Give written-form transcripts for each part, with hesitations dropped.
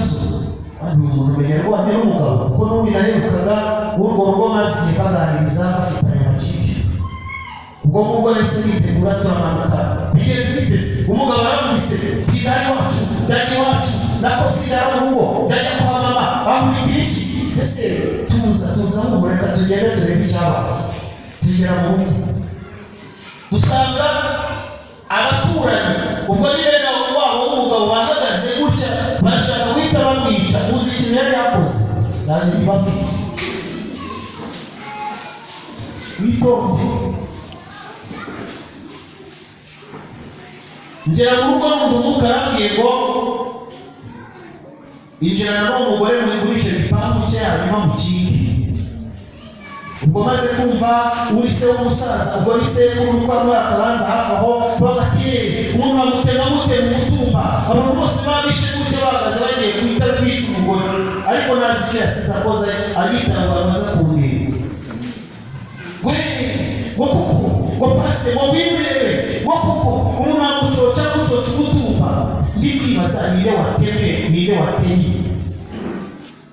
Ikibazo, kandi uyu muntu menya arwanye n'umugabo, kuko n'ubundi naherukaga w'urwo rugo maze igihe baganiriza bafitanye amakipe. Ubwo ngubwo nahise nitegura, turamanuka. Bigenze biteze, umugabo aramubise, sigara iwacu, ndajya iwacu, nako sigara mu rugo, ndajya kwa mama, bamubitira iki? Ese tuza, tuza ngo reka tugende turebe icyabaye. Tugera mu rugo, dusanga abaturanyi, ubwo ni bene wabo w'umugabo, bahagaze gutya barashaka guhita bamwica. Uzi ikintu yari yakoze? Nanjye ntibabwire, witonde. Ngera mu rugo, numva Umwuka arambwiye ngo injirana n'uwo mugore muri icyo gipangu cye, hanyuma mukinge. Ubwo maze kumva uri se w'umusaza, ubwo ni sekuru, nuko ari akabanza hafi aho, bagati umuntu bamutema mutema umutumba. Abantu bose babishe gutyo, bahagaze bagiye guhita bica umugore, ariko ntazi icyo yasize akoze. Agitanga abantu baza kundeba, we ngo kuko ngo pasite, ngo ngwino urebe, ngo kuko umuntu amucoca amucoca umutumba. Ndi kwibaza ninde watemye, ninde watemye.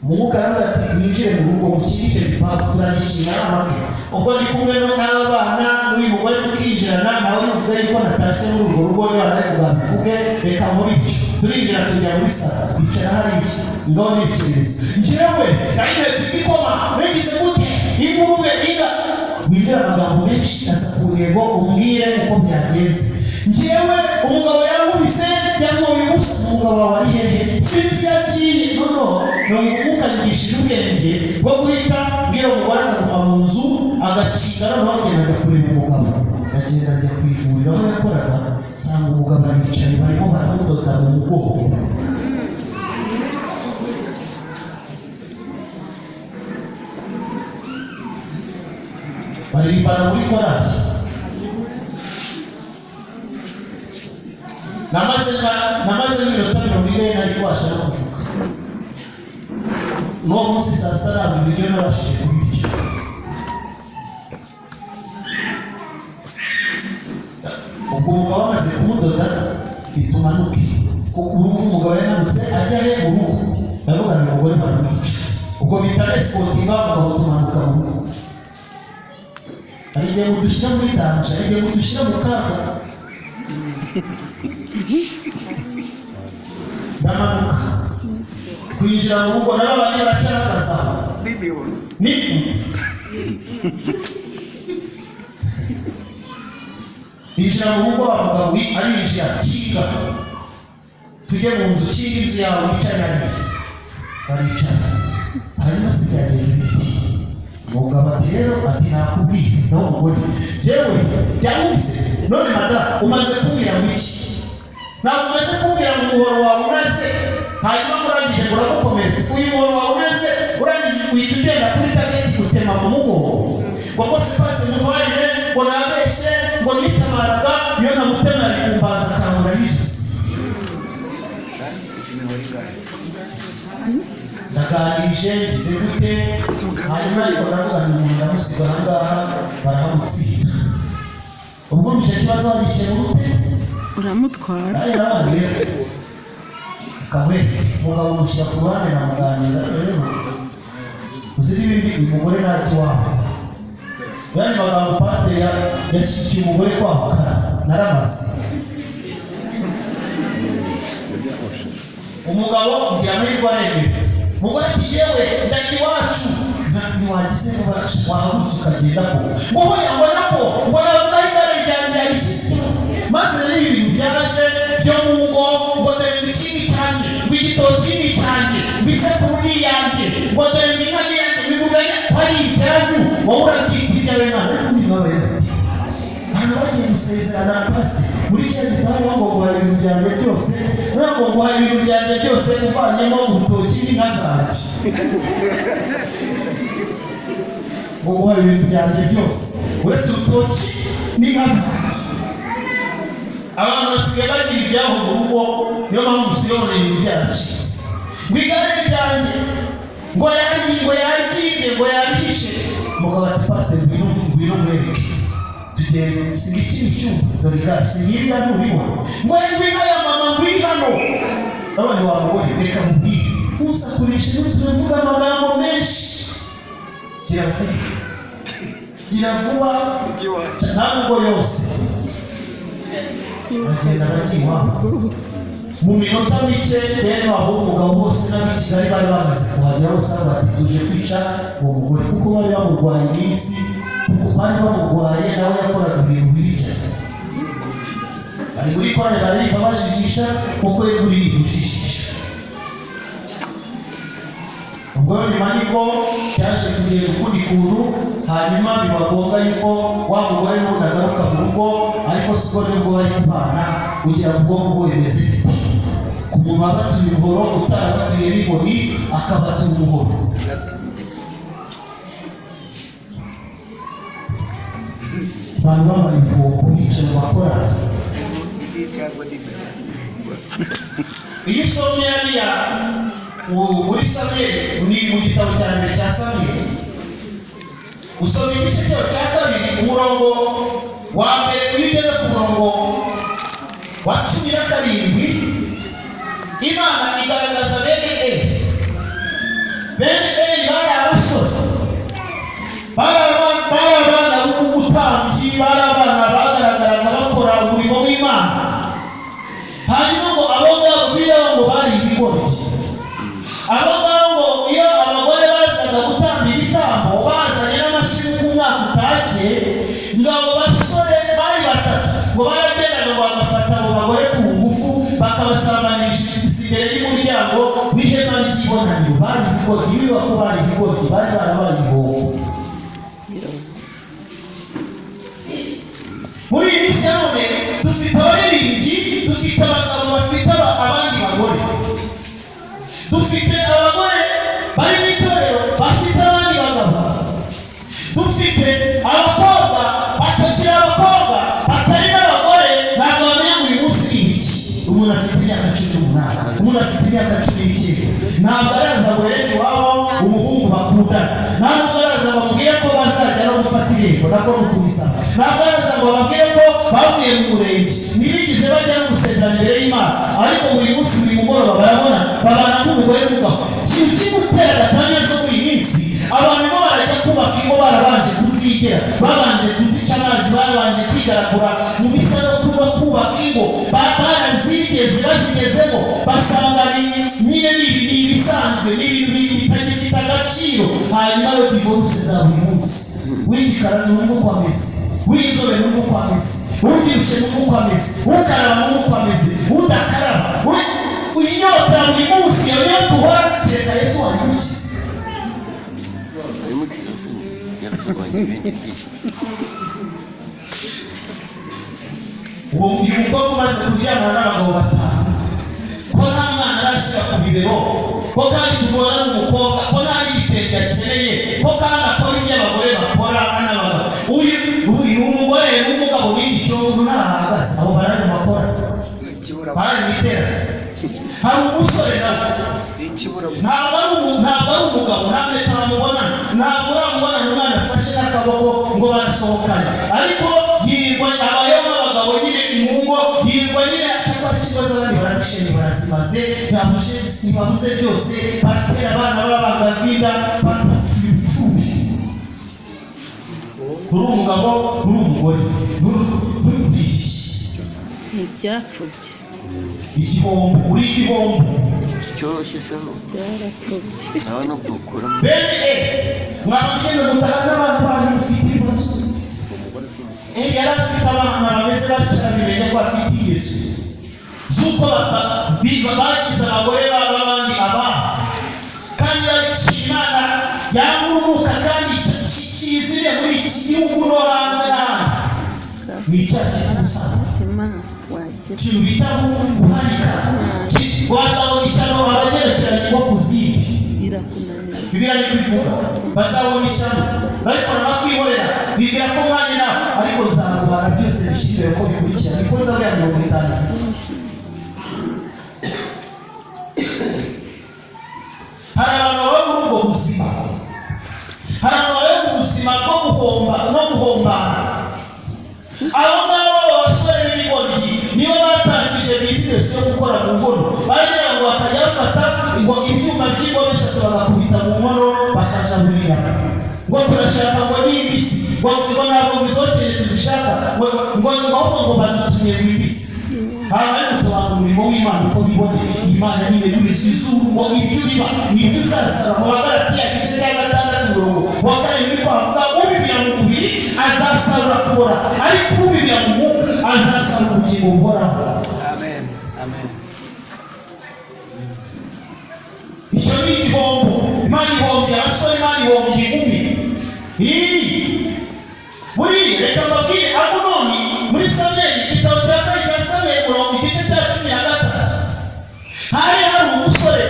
Umwuka aravuga ati: "Winjire mu rugo, mukire icyo gipangu, turagikinga n'amake." Ubwo ndi kumwe n'aba bana n'uyu mugore, tukinjirana nawe, yuvuga yuko natashye muri urwo rugo, niba nawe bivuge, reka muri ibyo. Turinjira, tujya muri salo, bicara hariya, ngaho nitekereza. Njyewe nari mpetse igikoma, nagize gute, ingurube, inga. Winjira amagambo menshi, aza ku ntego, umbwire uko byagenze. Njyewe umugabo yankubise, yankuye ubusa. Umugabo wawe ari hehe? Sinzi iyo agiye. Noneho numva Umwuka anyigishije ubwenge bwo guhita mbwira umugore akaguma mu nzu agakinga, noneho agenda ajya kureba umugabo. Ndagenda njya ku ivuriro aho yakoraga, nsanga umugabo aricaye, barimo baramudoda mu mugongo. Baririmbana muri korali. Namaze nk'iminota 40 ntari kubasha no kuvuga. N'uwo munsi saa sita ntabwo ibiryo nabashije kubirya. Ubwo umugabo amaze kumudoda, bitumanuke, kuko urumva umugabo yamanutse ajya he? Mu rugo. Ndavuga ngo umugore baramwica. Ubwo bita escortinga umugabo, tumanuka mu rugo. Hari igihe mudushyira muri danger, hari igihe mudushyira mu kaga. Ndamanuka, twinjira mu rugo, nabo bandi baracyahagaze aho. Ni binjira mu rugo, wa mugabo arinjira: "Kinga, tujye mu nzu, kinga inzu yawe, wicare hariya." Baricara. Hanyuma se byagenda biti? Umugabo ati: "Rero," ati, "nakubwiye." Naho umugore: "Jewe yankubise. None madamu, umaze kumbwira ngo iki? Ntabwo umaze kumbwira ngo umuhoro wawe umaze, hanyuma urangije ngo uragukomeretsa. Uyu muhoro wawe umaze, urangije uhita ugenda kuri target gutema mu mugongo." Ngo rwose pasi, mubabarire, ngo nabeshye, ngo nitabaraga, iyo namutema yari kumbanza akangura ijosi. Ndaganirije, ngize gute, hanyuma ariko ndavuga ngo umuntu ndamusiga aha ngaha, barahamutsinda. Ubwo icyo kibazo wagikemura ute? Uramutwara. Nanjye n'abandi rero kamwereke. Umugabo mushyira ku ruhande, namuganira rero, uzi n'ibindi, uyu mugore ntacyo iwabo. Yandi magambo, pasiteri yashyigikiye umugore kwahuka, naramaze. Umugabo ngira amahirwe aremera. Umugore ati: "Yewe, ndajya iwacu." Ntiwagize vuba, wahagurutse ukagenda ko ngo hoya, ngo nako ngo navuga igare ryanjye yarishyizeho. Maze rero ibintu byaje byo mu ngo, ngo dore ngo iki ni icyanjye, ngo igitoki ni icyanjye, ngo isekuru ni iyanjye, ngo dore ngo inka ni iyanjye, ngo ingurube ko ari ibyanyu, wowe urabyita ibyawe mwana. Ariko uri nkawe hano bagiye gusezerana, pasite, muri cya gitabo ngo nguha ibintu byanjye byose, ngo nguha ibintu byanjye byose uvanyemo urutoki n'inka zanjye, ngo nguha ibintu byanjye byose uretse urutoki n'inka zanjye. Abantu basigaye bagira ibyabo mu rugo, niyo mpamvu usigaye ubona ibintu byaracitse. Ngo igare ryanjye, ngo yari, ngo yaryibye, ngo yaryishe. Umugabo ati: "Pasiteri, ngwino, ngwino mwereke, tugende, siga ikindi cyuma, dore igare, siga iriya, ntubibona?" Ngo yari inka ya mama, ngo iri hano. Nabonye wa mugore, reka mubwire. Ntusakurishe, ntituvuge amagambo menshi. Gira vuba, gira vuba, ntabwo yose bagenda bajya iwabo. Mu minota mike, bene wabo w'umugabo bose n'ab'i Kigali bari bamaze kuhagera bose, bati: "Tuje kwica uwo mugore," kuko bari bamurwaye iminsi, kuko bari bamurwaye. Nawe yakoraga ibintu bibi cyane. Bari muri korali, baririmba bajijisha, kuko ye kuririmba ujijisha. Ubwo nyuma niko byaje kugenda ukundi kuntu, hanyuma biba ngombwa yuko wa mugore n'ubundi agaruka mu rugo, ariko siko nibwo bari kubana. Kugira ngo ubwonko bwo bimeze biti ku muntu wabatuye umuhoro, utarabatuye n'inkoni akabatura umuhoro. Abantu babaye ibihombo bicaye mu makorali. Iyo usomye hariya muri Samweli, ni mu gitabo cya mbere cya Samweli, usoma igice cyaho cya kabiri, umurongo wa mbere, iyo ugeze ku murongo wa 17, Imana igaragaza bene Eli. Bene Eli bari abasore, bari abana b'umutambyi, bari abana bagaragaraga bakora umurimo w'Imana. Hanyuma ngo abo ngabo bireba ngo bari ibigoryi. Abo ngabo ngo iyo abagore bazaga gutamba ibitambo bazanye n'amashimwe ku mwaka utashye, ngo abo basore bari batatu ngo baragendaga, ngo bagafata abo bagore ku ngufu, bakabasambanisha imbere y'umuryango w'ihema ry'ibonaniro. Bari ibigoryi. Biba ko bari ibigoryi, bari barabaye ihoho. Muri iyi minsi ya none dufite abaririmbyi, dufite abagabo bafite abandi bagore, dufite abagore bari mu itorero bafite abandi bagabo, dufite abakobwa batakiri abakobwa, batari n'abagore. Ntabwo bamenya ngo uyu munsi ni ibiki. Umuntu afite imyaka 18, umuntu afite imyaka 19, ntabwo araza ngo yereke iwabo umuhungu bakundana, ntabwo araza ngo bamubwire ko bazajya no gufata irembo, nako ni ukubisaba, ntabwo araza ngo bababwire ko bavuye mu murenge, ntibigeze bajya no gusezerana imbere y'Imana, ariko buri munsi, buri mugoroba barabona, babana nk'umugore n'umugabo. Ikintu kimutera gatanya zo muri iyi minsi, abantu bo barajya kubaka ingo barabanje kuzigera, babanje kuzica amazi, babanje kwigaragura mu bisa no kuba kubaka ingo, barazigeze, bazigezemo basanga nyine ni ibisanzwe, ni ibintu bitagifite agaciro. Hanyuma yo divorce za buri munsi. W'igikara numva uko ameze, w'inzobe numva uko ameze, ubyibushye numva uko ameze, ukaraba numva uko ameze, udakaraba, inyota buri munsi. Iyo niyo duhora, kereka Yesu wayimukiza. Uwo uyu mukobwa umaze kuryamana n'abagabo batanu, ko nta mwana arashyira ku bibero, ko kandi tubona n'umukobwa, ko nta n'ibitenge akeneye, ko kandi akora ibyo abagore bakora n'abagabo, uyu uyu ni umugore n'umugabo n'igi muntu ntahagaze aho barari bakora, bari mu iterambere. Hari umusore nawe ntabwo ari umugabo, nta mpeta bamubona, ntabwo uramubona umwana afashe n'akaboko ngo barasohokane, ariko yirirwa abayeho n'abagabo nyine mu ngo, yirirwa nyine cyangwa ikibazo abandi barazishenye, barazimaze, ntibabuze byose, baratera abana b'abangavinda, batapfuye. Uri umugabo, uri umugore, uri iki? Ntibyapfubye. Igihombo, uri igihombo. Cyoroshye se Byarapfubye. Nawe no gukuramo. Bene mwabakene mutaha n'abantu banyu mufite ibibazo. Yari afite abana bameze batya, bimenya ko afite ingeso z'uko bagize abagore b'abandi ababo, kandi baciye Imana yanguruka, kandi kizire muri iki gihugu no hanze n'ahandi, ni icyaha cy'ubusambanyi, Imana wagira. ikintu bita guharika. Wazabona ishyano abagerekeranye nko ku zindi. Irakunaniye. Bibiliya ni kubivuga, bazabona ishyano, ariko nabakwihorera bibwira ko mwanya nawe, ariko nzaguhana byose bishyire uko bikurikira. Niko Zaburi ya 50 ivuga. Hari abantu baba muri ubwo buzima, hari abantu baba mu buzima bwo guhomba no guhombana. Abo ngabo b'abasore b'ibigoryi nibo batangije bizinesi yo gukora mu nkono, bagira ngo bakajya bafata ngo ibyuma by'inkono. eshatu bagakubita mu nkono bakajaburira ngo turashaka ngo ni imbisi, ngo ntabwo bizokeje tuzishaka, ngo ahubwo ngo badutumye ngo imbisi. Aha bari gutubanga umurimo w'Imana uko bibone. Imana nyine yuriza izuru ngo ibyo uriba nibyo uzasara. Mu Bagalatiya igice cya 6 umurongo wa 7 twavuga: ubibira mu mubiri azasarura kubora, ariko ubibira mu mwuka azasarura ubugingo buhoraho. Amen. Amen. Icyo ni igihombo. Imana ihombye abasore, Imana ihombye inkumi. Ii. Buriya reka mbabwire, Amunoni muri Samweli, igitabo cya kabiri cya Samweli, murongo igice cya 13, hari hari umusore,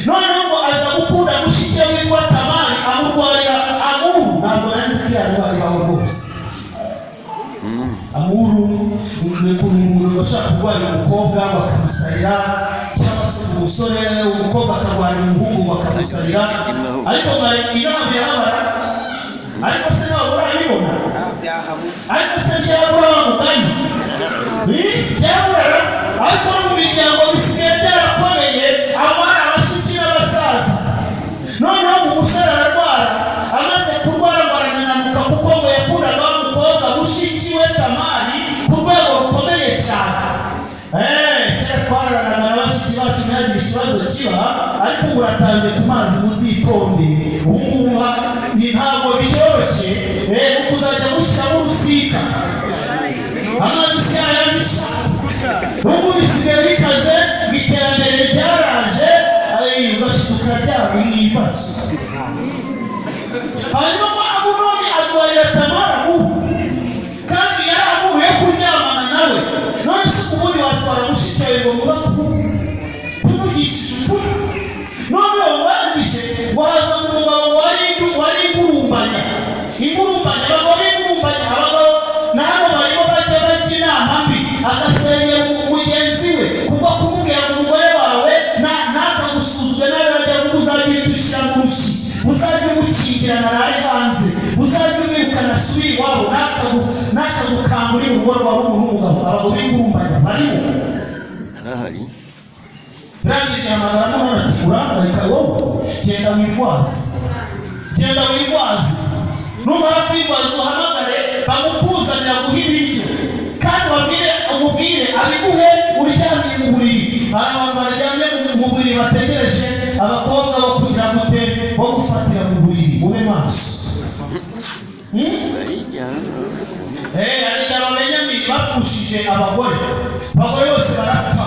noneho ngo aza gukunda mushiki we witwa Tamari, amurwarira amuru. Ntabwo nari nzi ko iriya ndwara ibaho rwose. Amuru ni ukuntu umuntu bashaka kurwarira umukobwa bakamusarira, cyangwa se umusore, umukobwa akarwarira umuhungu bakamusarira. Ariko inama irabara, ariko se ntabwo urabibona? Byahabu. Ariko se byabura wa mugani? Byaburara, ariko no mu miryango bisigaye byarakomeye, aho hari abashiki n'abasaza. Noneho umusore ararwara, amaze kurwara ngo aranananuka, kuko ngo yakundaga wa mukobwa mushiki we Tamari ku rwego rukomeye cyane. Kera twararanaga na bashiki bacu ntihagire ikibazo kiba, ariko ubu uratangiye ku mazi, muzitonde. Ubu ngubu ni ntabwo byoroshye, kuko uzajya gushyiramo urusika, amazi si yayabisha. Ubu bisigaye bikaze, iterambere ryaraje, ugashiduka byaba ibibazo. Hanyuma Amunoni arwarira Tamara ubu, kandi yari amuhuye kuryamana nawe. None se ubundi watwara mushiki wawe ngo muba tuvugishije ukuri? Noneho barangije waza mu mugabo wari ingurumbanya, ingurumbanya, abagabo b'ingurumbanya. Abagabo nabo barimo bajya bajya inama mbi, agasengera mugenzi we kuko kumubwira ngo umugore wawe ntakagusuzume, nawe arajya avuga, uzajya uhita mu rushyi, uzajya umukingirana arare hanze, uzajya umwirukana asubire iwabo, ntakagukangure mu rugo rwawe n'umugabo. Abagabo b'ingurumbanya barimo. Arahari. Rangije hamagara none ati: "Urahangayika wowe, genda wirwaze, genda wirwaze. Numara kwirwaza uhamagare bamukuzanira guha ibiryo, kandi babwire, umubwire abiguhe uryamye mu buriri." Hari abantu baryamye mu buriri bategereje abakobwa bo kugira gute, bo gufatira mu buriri. Mube maso. Barijyana. Hari igihe Ababenyamini bapfushije abagore, abagore bose barapfa.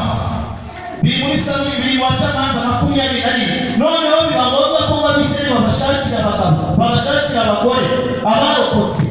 Biri muri Samweli, biri mu Bacamanza 21. Noneho biba ngombwa ko Abisirayeli babashakira abagabo, babashakira abagore abarokotse.